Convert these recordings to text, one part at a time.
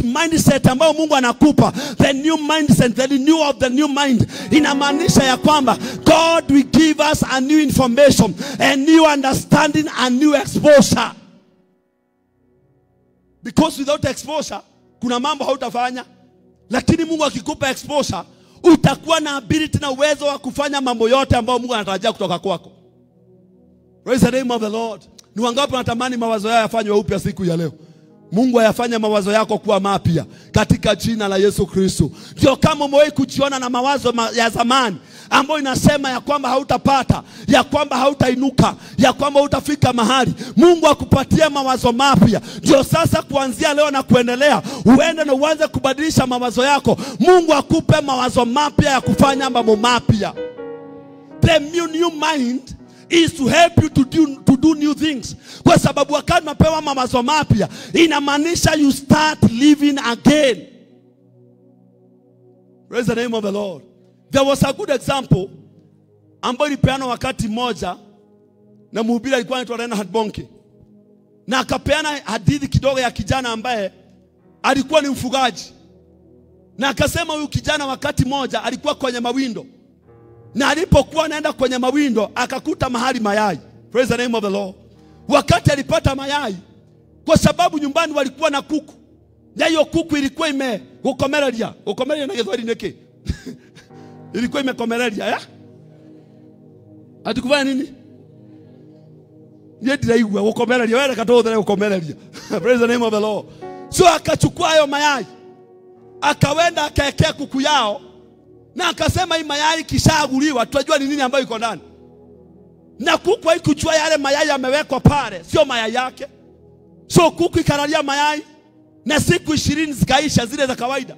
Mindset ambayo Mungu anakupa, the new mindset, the new of the new mind, inamaanisha ya kwamba God will give us a new information, a new understanding, a new exposure. Because without exposure kuna mambo hautafanya, lakini Mungu akikupa exposure utakuwa na ability na uwezo wa kufanya mambo yote ambayo Mungu anatarajia kutoka kwako. Praise the name of the Lord. Ni wangapi wanatamani mawazo yao yafanywe upya siku ya leo? Mungu ayafanye mawazo yako kuwa mapya katika jina la Yesu Kristo. Ndio kama umewahi kujiona na mawazo ya zamani ambayo inasema ya kwamba hautapata, ya kwamba hautainuka, ya kwamba hutafika mahali, Mungu akupatie mawazo mapya. Ndio sasa kuanzia leo na kuendelea uende na uanze kubadilisha mawazo yako. Mungu akupe mawazo mapya ya kufanya mambo mapya. The new mind is to help you to do new things. Kwa sababu wakati unapewa mawazo mapya inamaanisha you start living again. Praise the name of the Lord. There was a good example ambayo ilipeanwa wakati mmoja na mhubiri alikuwa anaitwa Reinhard Bonnke. Na akapeana hadithi kidogo ya kijana ambaye alikuwa ni mfugaji. Na akasema huyu kijana wakati mmoja alikuwa kwenye mawindo. Na alipokuwa anaenda kwenye mawindo akakuta mahali mayai. Praise the name of the Lord. Wakati alipata mayai, kwa sababu nyumbani walikuwa na kuku, na hiyo kuku ilikuwa imekomereria. Ukomereria na Kiswahili neke. Ilikuwa imekomereria, ya? Atukufanya nini? Yeye ndiraigua gukomereria, wewe katothere gukomereria. Praise the name of the Lord. So akachukua hayo mayai, akawenda akaekea kuku yao. Na akasema hii mayai kishaguliwa tutajua ni nini ambayo iko ndani. Na kuku haikujua yale mayai yamewekwa pale sio mayai yake. So kuku ikalalia mayai na siku 20 zikaisha zile za kawaida.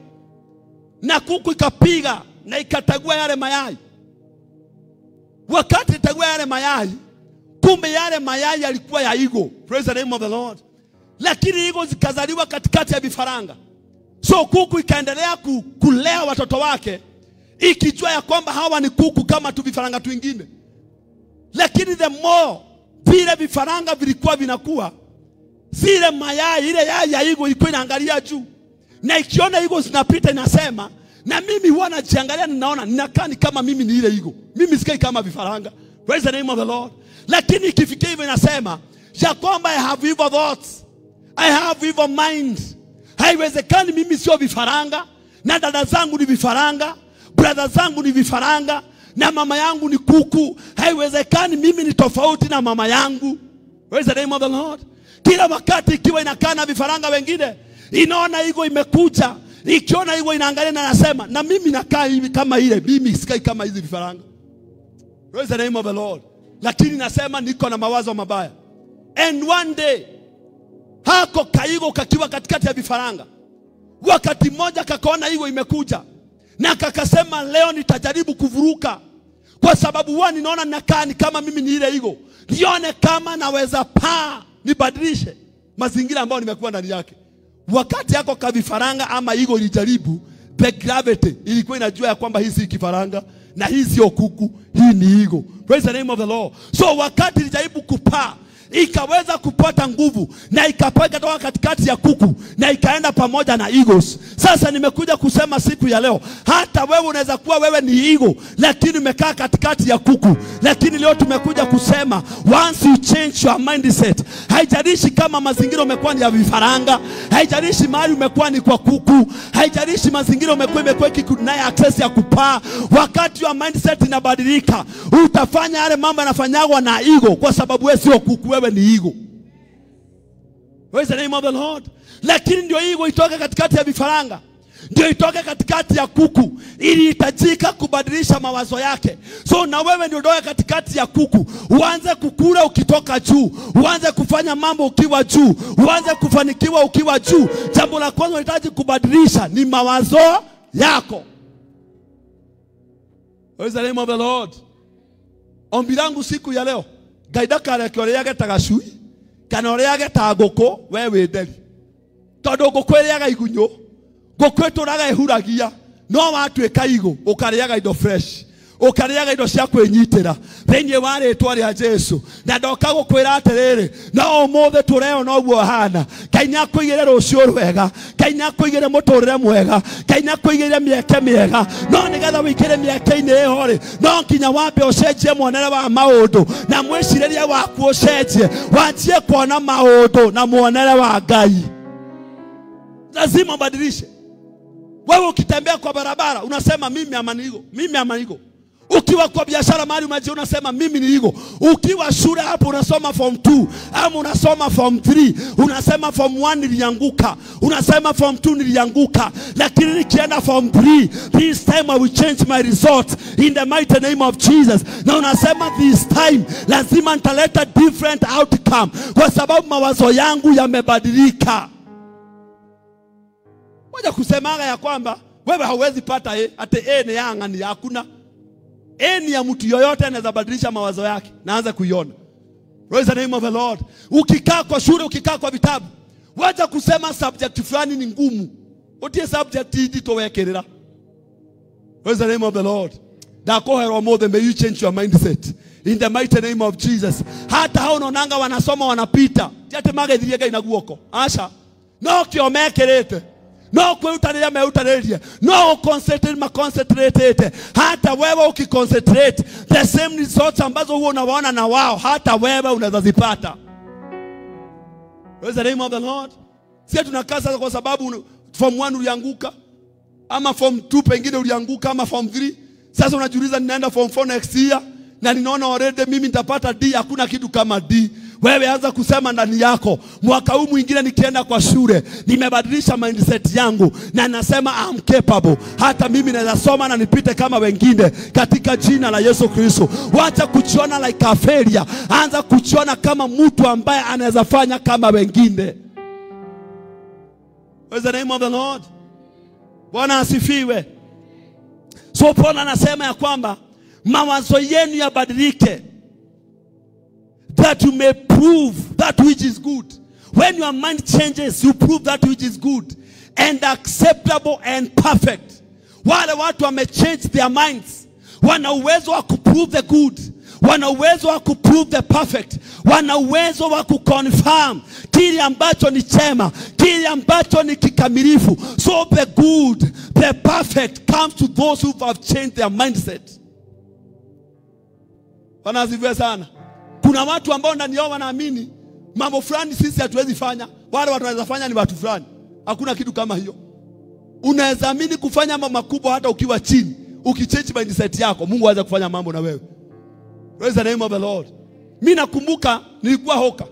Na kuku ikapiga na ikatagua yale mayai. Wakati itagua yale mayai, kumbe yale mayai yalikuwa ya eagle. Praise the name of the Lord. Lakini eagle zikazaliwa katikati ya vifaranga. So kuku ikaendelea kulea watoto wake ikijua ya kwamba hawa ni kuku kama tu vifaranga tu wengine. Lakini the more vile vifaranga vilikuwa vinakuwa, zile mayai, ile yai ya eagle ilikuwa inaangalia juu. Na ikiona eagle zinapita inasema, na mimi huwa najiangalia ninaona ninakaa ni kama mimi ni ile eagle. Mimi sikai kama vifaranga. Praise the name of the Lord. Lakini ikifikia hivyo inasema ya kwamba I have evil thoughts, I have evil minds. Haiwezekani mimi sio vifaranga, na dada zangu ni vifaranga, brother zangu ni vifaranga, na mama yangu ni kuku. Haiwezekani mimi ni tofauti na mama yangu. Praise the name of the Lord. Kila wakati ikiwa inakaa na vifaranga wengine, inaona eagle imekuja, ikiona eagle inaangalia na nasema, na mimi nakaa hivi kama ile, mimi sikai kama hizi vifaranga. Praise the name of the Lord. Lakini nasema niko na mawazo mabaya. And one day hako kaigo kakiwa katikati ya vifaranga, wakati mmoja kakaona eagle imekuja, na kakasema leo nitajaribu kuvuruka, kwa sababu huwa ninaona nakaa ni kama mimi ni ile eagle, nione kama naweza paa nibadilishe mazingira ambayo nimekuwa ndani yake. Wakati yako kavifaranga ama eagle ilijaribu, the gravity ilikuwa inajua ya kwamba hii si kifaranga na hii sio kuku, hii ni eagle. Praise the name of the Lord. So wakati ilijaribu kupaa, ikaweza kupata nguvu na ikapaa kutoka katikati ya kuku na ikaenda pamoja na eagles. Sasa nimekuja kusema siku ya leo, hata wewe unaweza kuwa wewe ni eagle lakini umekaa katikati ya kuku. Lakini leo tumekuja kusema once you change your mindset, haijalishi kama mazingira umekuwa ni ya vifaranga, haijalishi mahali umekuwa ni kwa kuku, haijalishi mazingira umekuwa imekuwa ikikunaye access ya kupaa, wakati your mindset inabadilika, utafanya yale mambo yanafanywa na eagle, kwa sababu wewe sio kuku, wewe ni eagle. Praise the name of the Lord. Lakini ndio eagle itoke katikati ya vifaranga, ndio itoke katikati ya kuku, ilihitajika kubadilisha mawazo yake. So na wewe ndio utoke katikati ya kuku, uanze kukula ukitoka juu, uanze kufanya mambo ukiwa juu, uanze kufanikiwa ukiwa juu. Jambo la kwanza unahitaji kubadilisha ni mawazo yako. Praise the name of the Lord. Ombi langu siku ya leo, Ngai ndakareke ũrĩage ta gacui kana ũrĩage ta ngũkũ, we wĩ nderi. Tondũ ngũkũ ĩrĩaga igunyũ, ngũkũ ĩtũraga ĩhuragia, no watuĩka igũ ũkarĩaga indo fresh. Ũkarĩaga indo cia kwĩnyitĩra thĩinĩ wa rĩtwa rĩa Jesu. Na ndoka gũkwĩra atĩrĩrĩ, no ũmũthĩ tũreo noguo hana. Ngai nĩakũigĩre rũciũ rwega, Ngai nĩakũigĩre mũtũrĩre mwega, Ngai nĩakũigĩre mĩeke mĩega. No nĩgetha ũingĩre mĩeke-inĩ ĩyo rĩ, no nginya wambe ũcenjie muonere wa maũndũ na mwĩcirĩrie waku ũcenjie, wanjie kuona maũndũ na muonere wa Ngai. Lazima ubadilishe. Wewe ukitembea kwa barabara unasema mimi amanigo, mimi amanigo. Ukiwa kwa biashara mahali umejiona unasema mimi ni higo. Ukiwa shule hapo unasoma form 2 ama unasoma form 3, unasema form 1 nilianguka, unasema form 2 nilianguka, lakini nikienda form 3, this time I will change my result in the mighty name of Jesus. Na unasema this time lazima nitaleta different outcome kwa sababu mawazo yangu yamebadilika. Moja kusemaga ya kwamba wewe hauwezi pata A, ate A ni yanga ni hakuna. A ni ya mtu yoyote anaweza badilisha mawazo yake naanza kuiona. Praise the name of the Lord. Ukikaa kwa shule, ukikaa kwa vitabu, wacha kusema subject fulani ni ngumu. Utie subject hii towekerera. Praise the name of the Lord. Dakohero more, may you change your mindset in the mighty name of Jesus. Hata hao unaonanga wanasoma wanapita, tiate magethirie ina guoko. Asha. No kiomekerete. No kwĩrutanĩria merutanĩria, no concentrate ma concentrate. Hata wewe ukiconcentrate the same results ambazo huo unawaona na wao, hata wewe unaweza zipata. Praise the name of the Lord. Sisi tunakaa sasa kwa sababu form 1 ulianguka, ama form 2 pengine ulianguka, ama form 3. Sasa unajiuliza ninaenda form 4 next year na ninaona already mimi nitapata D. Hakuna kitu kama D. Wewe anza kusema ndani yako, mwaka huu mwingine nikienda kwa shule, nimebadilisha mindset yangu na nasema I'm capable. Hata mimi naweza soma na nipite kama wengine katika jina la Yesu Kristo. Wacha kujiona like a failure, anza kujiona kama mtu ambaye anaweza fanya kama wengine. Praise the name of the Lord. Bwana asifiwe. So Paul anasema ya kwamba mawazo yenu yabadilike, that you may prove that which is good. When your mind changes, you prove that which is good and acceptable and perfect. Wale watu wame change their minds, wana uwezo wa kuprove the good, wana uwezo wa kuprove the perfect, wana uwezo wa kuconfirm kile ambacho ni chema, kile ambacho ni kikamilifu. So the good, the perfect comes to those who have changed their mindset. Bwana asifiwe sana. Kuna watu ambao ndani yao wanaamini mambo fulani sisi hatuwezi fanya, wale watu wanaweza fanya ni watu fulani. Hakuna kitu kama hiyo. Unaweza amini kufanya mambo makubwa hata ukiwa chini. Ukichange mindset yako, Mungu anaweza kufanya mambo na wewe. Praise the name of the Lord. Mimi nakumbuka nilikuwa hoka.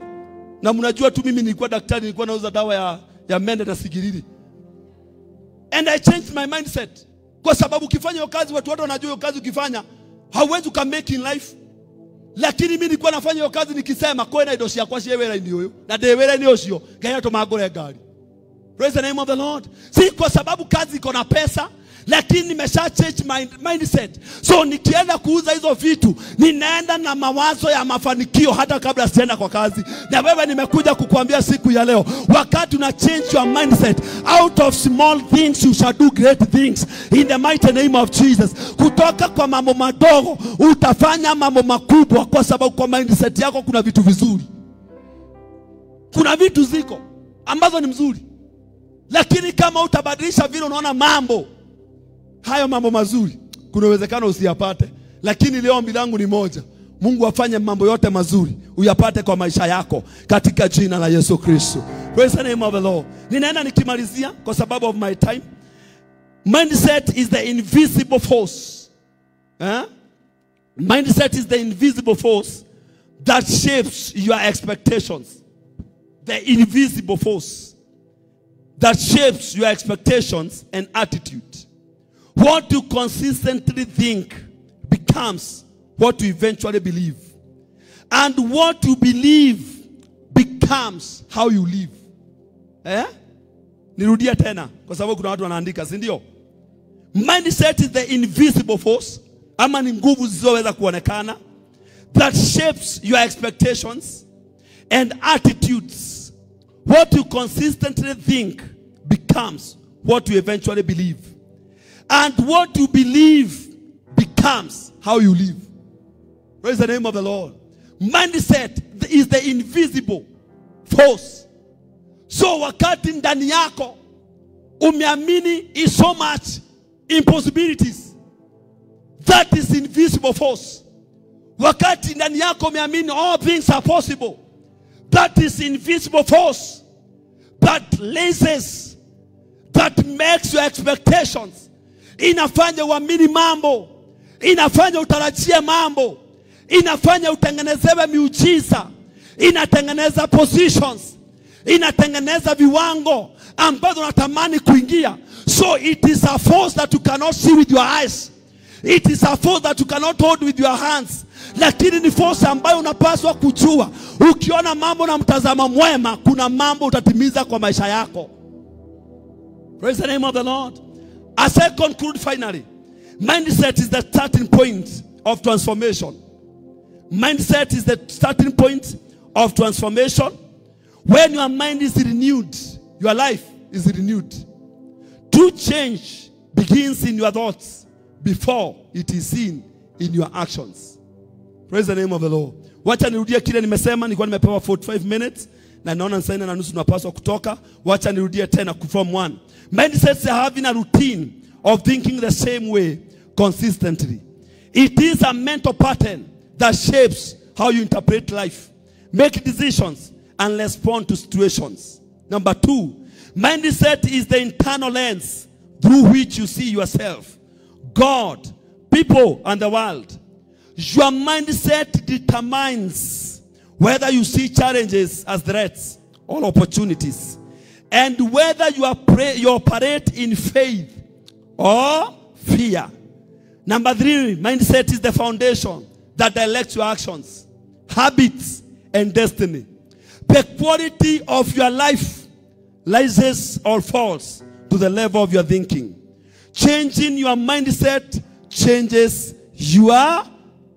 Na mnajua tu mimi nilikuwa daktari, nilikuwa nauza dawa ya mende na sigiriri. And I changed my mindset. Kwa sababu ukifanya hiyo kazi, watu wote wanajua hiyo kazi ukifanya hauwezi uka make in life. Lakini mimi nilikuwa nafanya hiyo kazi nikisema kwena indo ciakwa ciĩ wĩra-inĩ ũyũ na ndĩ wĩra-inĩ ũcio Ngai atũma ngũre ngari. Praise the name of the Lord. Si kwa sababu kazi iko na pesa, lakini nimesha change my mindset. So nikienda kuuza hizo vitu, ninaenda na mawazo ya mafanikio hata kabla sijaenda kwa kazi. Na wewe nimekuja kukuambia siku ya leo, wakati una change your mindset, out of small things you shall do great things in the mighty name of Jesus. Kutoka kwa mambo madogo utafanya mambo makubwa, kwa sababu kwa mindset yako kuna vitu vizuri. Kuna vitu ziko ambazo ni mzuri. Lakini kama utabadilisha vile unaona mambo, hayo mambo mazuri kuna uwezekano usiyapate. Lakini leo ombi langu ni moja: Mungu afanye mambo yote mazuri uyapate kwa maisha yako katika jina la Yesu Kristo. Praise the name of the Lord. Ninaenda nikimalizia kwa sababu of my time. Mindset is the invisible force. Mindset is the invisible force that shapes your expectations. The invisible force that shapes your expectations and attitude. What you consistently think becomes what you eventually believe. And what you believe becomes how you live. Nirudia tena kwa sababu kuna watu wanaandika, si ndio? Mindset is the invisible force, ama ni nguvu zisizoweza kuonekana, that shapes your expectations and attitudes. What you consistently think becomes what you eventually believe. And what you believe becomes becomes how you live. Praise the name of the Lord. Mindset is the invisible force. So wakati ndani yako umeamini is so much impossibilities, that is invisible force. Wakati ndani yako umeamini all things are possible, that is invisible force that raises, that makes your expectations. Inafanya uamini mambo, inafanya utarajie mambo, inafanya utengenezewe miujiza, inatengeneza positions, inatengeneza viwango ambazo unatamani kuingia. So it is a force that you cannot see with your eyes. It is a force that you cannot hold with your hands. Lakini ni force ambayo unapaswa kujua. Ukiona mambo na mtazamo mwema, kuna mambo utatimiza kwa maisha yako. Praise the name of the Lord. As I conclude finally, mindset is the starting point of transformation. Mindset is the starting point of transformation. When your mind is renewed, your life is renewed. True change begins in your thoughts before it is seen in your actions. Praise the name of the Lord. Wacha nirudie kile nimesema, nilikuwa nimepewa 45 minutes na naona saa 4:30 tunapaswa kutoka. Wacha nirudie tena from 1. Mindsets are having a routine of thinking the same way consistently. It is a mental pattern that shapes how you interpret life, make decisions, and respond to situations. Number 2, mindset is the internal lens through which you see yourself, God, people, and the world. Your mindset determines whether you see challenges as threats or opportunities, and whether you operate in faith or fear. Number 3, mindset is the foundation that directs your actions, habits, and destiny. The quality of your life rises or falls to the level of your thinking. Changing your mindset changes your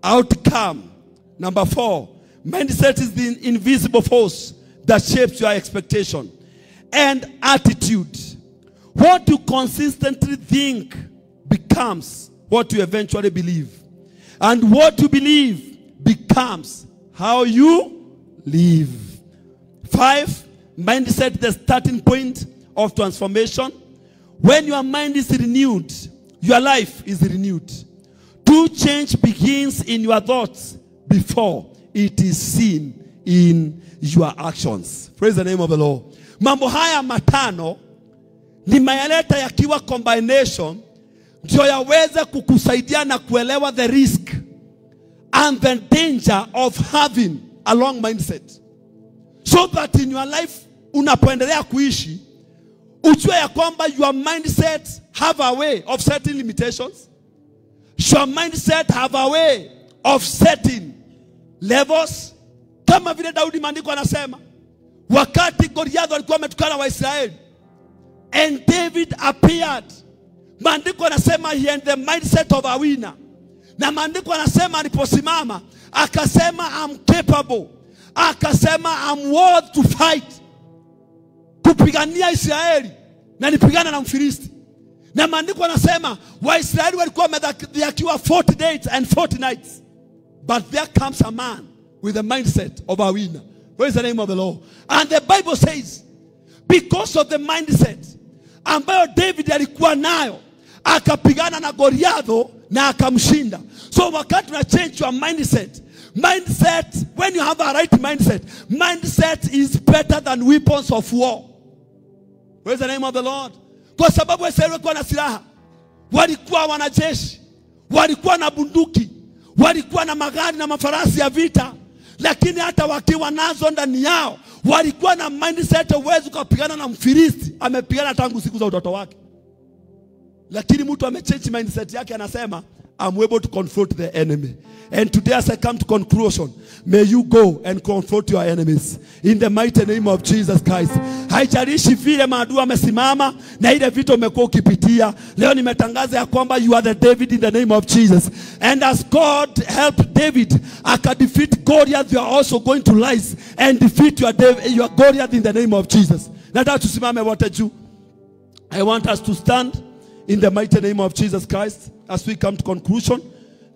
outcome. Number 4, mindset is the invisible force that shapes your expectation and attitude. What you consistently think becomes what you eventually believe. And what you believe becomes how you live. 5, mindset, the starting point of transformation. When your mind is renewed, your life is renewed. True change begins in your thoughts before it is seen in your actions. Praise the name of the Lord. Mambo haya matano nimayaleta yakiwa combination ndio yaweze kukusaidia na kuelewa the risk and the danger of having a long mindset. So that in your life unapoendelea kuishi, ujue ya kwamba your mindset have a way of setting limitations. Your mindset have a way of setting levels. Kama vile Daudi maandiko anasema, wakati Goliath alikuwa ametukana Waisraeli, and David appeared, maandiko anasema he had the mindset of a winner. Na maandiko anasema aliposimama akasema I'm capable, akasema I'm worth to fight, kupigania Israeli na nipigana na Mfilisti. Na maandiko anasema Waisraeli walikuwa wamedhihakiwa 40 days and 40 nights. But there comes a man with the mindset of a winner. Praise the name of the Lord. And the Bible says, because of the mindset ambayo David alikuwa nayo, akapigana na Goliath na akamshinda. So wakati una change your mindset, when you have a right mindset, mindset is better than weapons of war. Praise the name of the Lord. Kwa sababu Waisraeli walikuwa na silaha, walikuwa wanajeshi, walikuwa na bunduki, walikuwa na magari na mafarasi ya vita, lakini hata wakiwa nazo ndani yao walikuwa na mindset uwezo kupigana na Mfilisti. Amepigana tangu siku za utoto wake. Lakini mtu amechange mindset yake, anasema I'm able to confront the enemy. And today as I come to conclusion, may you go and confront your enemies in the mighty name of Jesus Christ. Haijalishi vile maadui amesimama na ile vita umekuwa ukipitia, leo nimetangaza ya kwamba you are the David in the name of Jesus. And as God helped David akadefeat Goliath, you are also going to rise and defeat your Goliath in the name of Jesus. Nataka tusimame wote juu. I want us to stand in the mighty name of Jesus Christ as we come to conclusion.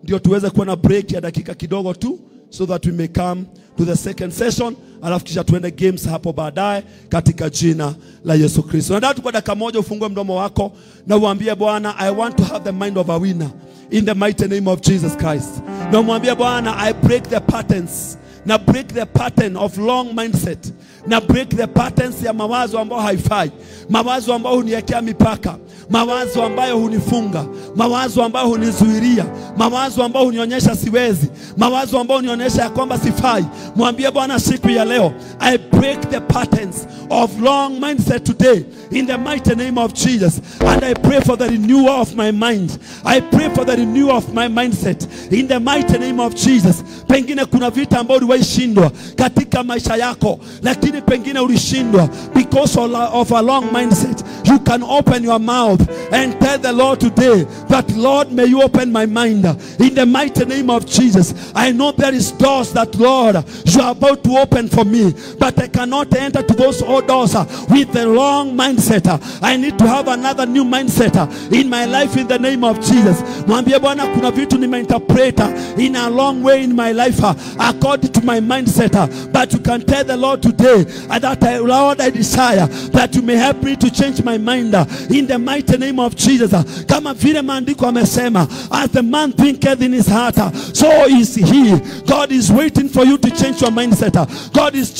ndio tuweze kuwa na break ya dakika kidogo tu, so that we may come to the second session, alafu kisha tuende games hapo baadaye katika jina la Yesu Kristo. Nataka tu kwa dakika moja ufungue mdomo wako na uambie Bwana, I want to have the mind of a winner in the mighty name of Jesus Christ. Na umwambie Bwana, I break the patterns. Na break the pattern of long mindset. Na break the patterns ya mawazo ambayo haifai, mawazo ambayo huniwekea mipaka, mawazo ambayo hunifunga, mawazo ambayo hunizuilia, mawazo ambayo hunionyesha siwezi, mawazo ambayo hunionyesha ya kwamba sifai. Mwambie Bwana siku ya leo, I break the patterns of long mindset today in the mighty name of Jesus. And I pray for the renewal of my mind. I pray for the renewal of my mindset in the mighty name of Jesus. Pengine kuna vita ambayo uliwahi shindwa katika maisha yako, lakini pengine ulishindwa because of a long mindset. You can open your mouth and tell the Lord today that, Lord, may you open my mind in the mighty name of Jesus. I know there is doors that, Lord, you are about to open for me, but I cannot enter to those old doors with the wrong mindset. I need to have another new mindset in my life in the name of Jesus. Mwambie Bwana, kuna vitu nimeinterpret in a long way in my life according to my mindset, but you can tell the Lord today that, Lord, I desire that you may help me to change my mind in the mighty name of Jesus. Kama vile maandiko amesema, as the man thinketh in his heart, so is he. God is waiting for you to change your mindset. God is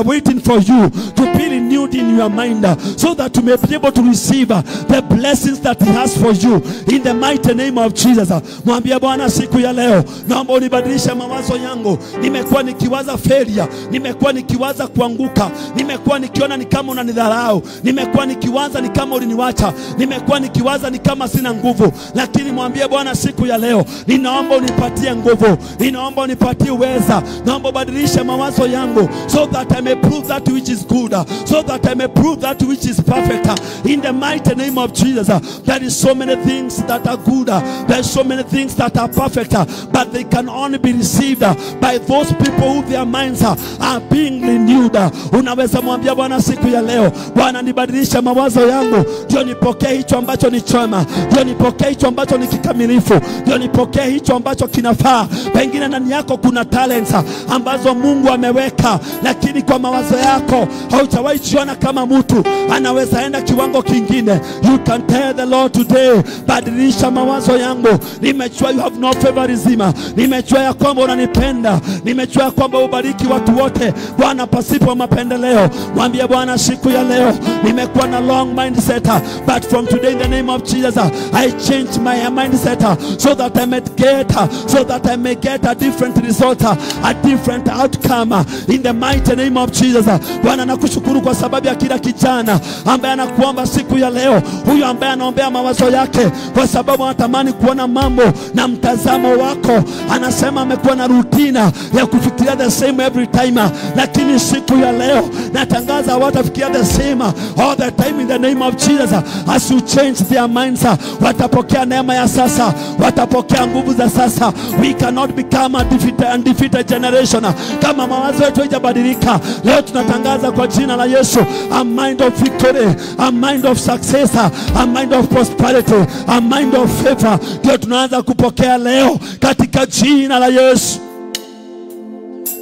waiting for you to be renewed in your mind, so that you may be able to receive the blessings that he has for you in the mighty name of Jesus. Mwambie Bwana siku ya leo, naomba unibadilishe mawazo yangu. Nimekuwa nikiwaza failure, nimekuwa nikiwaza kuanguka, nimekuwa nikiona ni kama unanidharau, nimekuwa nikiwaza ni kama uliniwacha, nimekuwa nikiwaza ni kama sina nguvu. Lakini mwambie Bwana siku ya leo, ninaomba unipatie nguvu, ninaomba unipatie uweza, naomba ubadilishe mawazo yangu, so that I may prove that which is good, so that I may prove that which is perfect in the mighty name of Jesus. There is so many things that are good, there is so many things that are perfect, but they can only be received by those people who their minds are being renewed. Unaweza mwambia Bwana siku ya leo, Bwana nibadilishe mawazo yangu, ndio nipokee hicho ambacho ni chema, ndio nipokee hicho ambacho ni kikamilifu, ndio nipokee hicho ambacho kinafaa. Pengine ndani yako kuna talents ambazo Mungu ameweka, lakini kwa mawazo yako haujawahi jiona kama mtu anaweza enda kiwango kingine. You can tell the Lord today, badilisha mawazo yangu. Nimejua you have no favorism, nimejua ya kwamba unanipenda, nimejua ya kwamba ubariki watu wote Bwana pasipo mapendeleo. Mwambie Bwana siku ya leo, nimekuwa na long mindset, but from today in the name of Jesus, I change my mindset so that I may get, so that I may get a different result, a different outcome in the mighty name of Jesus. Bwana nakushukuru kwa sababu ya kila kijana ambaye anakuomba siku ya leo, huyu ambaye anaombea mawazo yake kwa sababu anatamani kuona mambo na mtazamo wako. Anasema amekuwa na rutina ya kufikiria the same every time, lakini siku ya leo natangaza hawatafikiria the same all the time in the name of Jesus. As you change their minds, watapokea neema ya sasa, watapokea nguvu za sasa. We cannot become a undefeated generation kama mawazo yetu hayajabadilika. Leo tunatangaza kwa jina la Yesu, a mind of victory, a mind of success, a mind of prosperity, a mind of favor. Ndio tunaanza kupokea leo katika jina la Yesu.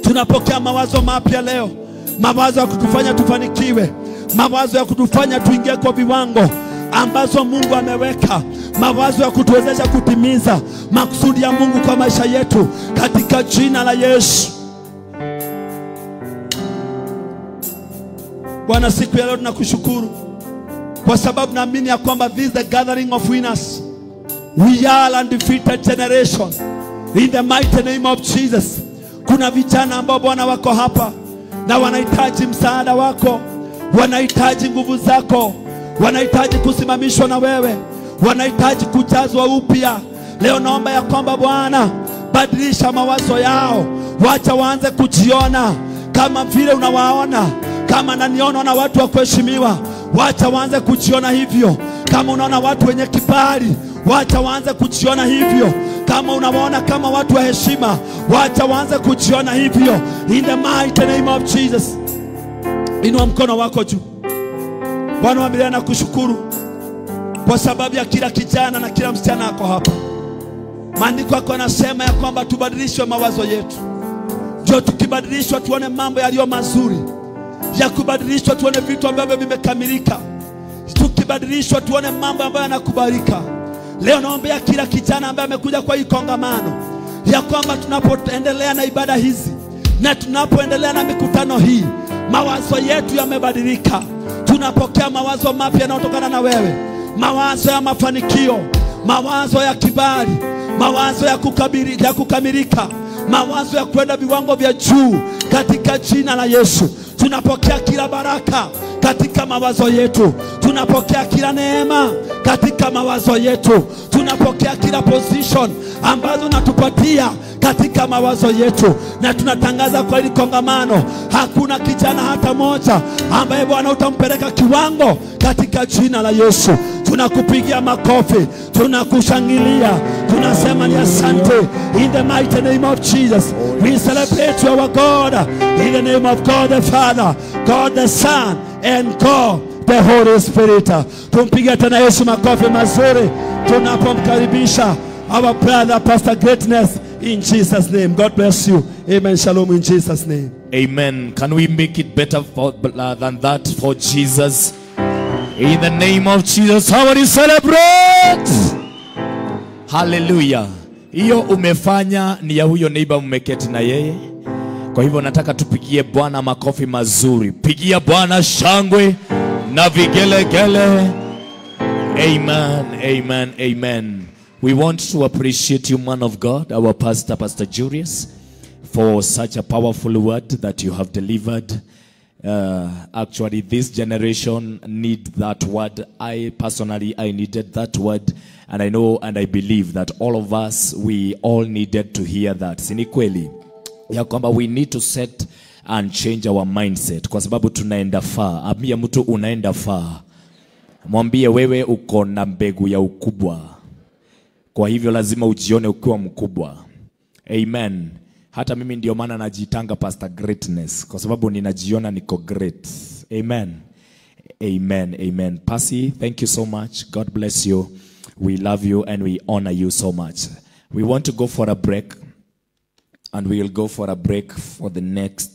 Tunapokea mawazo mapya leo, mawazo ya kutufanya tufanikiwe, mawazo ya kutufanya tuingie kwa viwango ambazo Mungu ameweka, mawazo ya kutuwezesha kutimiza makusudi ya Mungu kwa maisha yetu katika jina la Yesu. Bwana, siku ya leo tunakushukuru kwa sababu naamini ya kwamba this is the gathering of winners. We are undefeated generation in the mighty name of Jesus. Kuna vijana ambao Bwana wako hapa na wanahitaji msaada wako, wanahitaji nguvu zako, wanahitaji kusimamishwa na wewe, wanahitaji kujazwa upya. Leo naomba ya kwamba Bwana, badilisha mawazo yao, wacha waanze kujiona kama vile unawaona. Kama naniona na watu wa kuheshimiwa, wacha waanze kujiona hivyo. Kama unaona watu wenye kibali, wacha waanze kujiona hivyo. Kama unawaona kama watu wa heshima, wacha waanze kujiona hivyo. In the mighty name of Jesus. Inua mkono wako juu. Bwana wa milele, nakushukuru kwa sababu ya kila kijana na kila msichana ako hapa. Maandiko yako yanasema ya kwamba tubadilishwe mawazo yetu. Ndio tukibadilishwa tuone mambo yaliyo mazuri. Ya kubadilishwa tuone vitu ambavyo vimekamilika. Tukibadilishwa tuone mambo ambayo yanakubalika. Leo naombea kila kijana ambaye amekuja kwa hii kongamano, ya kwamba tunapoendelea na ibada hizi na tunapoendelea na mikutano hii, mawazo yetu yamebadilika. Tunapokea mawazo mapya yanayotokana na wewe, mawazo ya mafanikio, mawazo ya kibali, mawazo ya kukamilika, mawazo ya kwenda viwango vya juu katika jina la Yesu. Tunapokea kila baraka katika mawazo yetu. Tunapokea kila neema katika mawazo yetu. Tunapokea kila position ambazo natupatia katika mawazo yetu. Na tunatangaza kwa hili kongamano, hakuna kijana hata moja ambaye Bwana utampeleka kiwango katika jina la Yesu. Tunakupigia makofi, tunakushangilia, tunasema ni asante. In the mighty name of Jesus, we celebrate our God. In the name of God the Father, God the Son, and God the Holy Spirit. Tumpigie tena Yesu makofi mazuri tunapomkaribisha our brother Pastor Greatness in Jesus' name. God bless you. Amen. Shalom in Jesus' name. Amen. Can we make it better than that for Jesus? In the name of Jesus, somebody celebrate. Hallelujah. Hiyo umefanya ni ya huyo neighbor mmeketi na yeye. Kwa hivyo nataka tupigie Bwana makofi mazuri. Pigia Bwana shangwe na vigelegele. Amen, amen, amen. We want to appreciate you, man of God, our pastor, Pastor Julius, for such a powerful word that you have delivered. Actually, this generation need that word. I personally, I needed that word. And I know and I believe that all of us, we all needed to hear that. Si ni kweli ya kwamba we need to set and change our mindset. Kwa sababu tunaenda far. Ambia mtu unaenda far. Mwambie wewe uko na mbegu ya ukubwa. Kwa hivyo lazima ujione ukiwa mkubwa. Amen. Hata mimi ndio maana najitanga Pastor Greatness, kwa sababu ninajiona niko great. Amen. Amen. Amen. Pasi, thank you so much. God bless you. We love you and we honor you so much. We want to go for a break, and we will go for a break for the next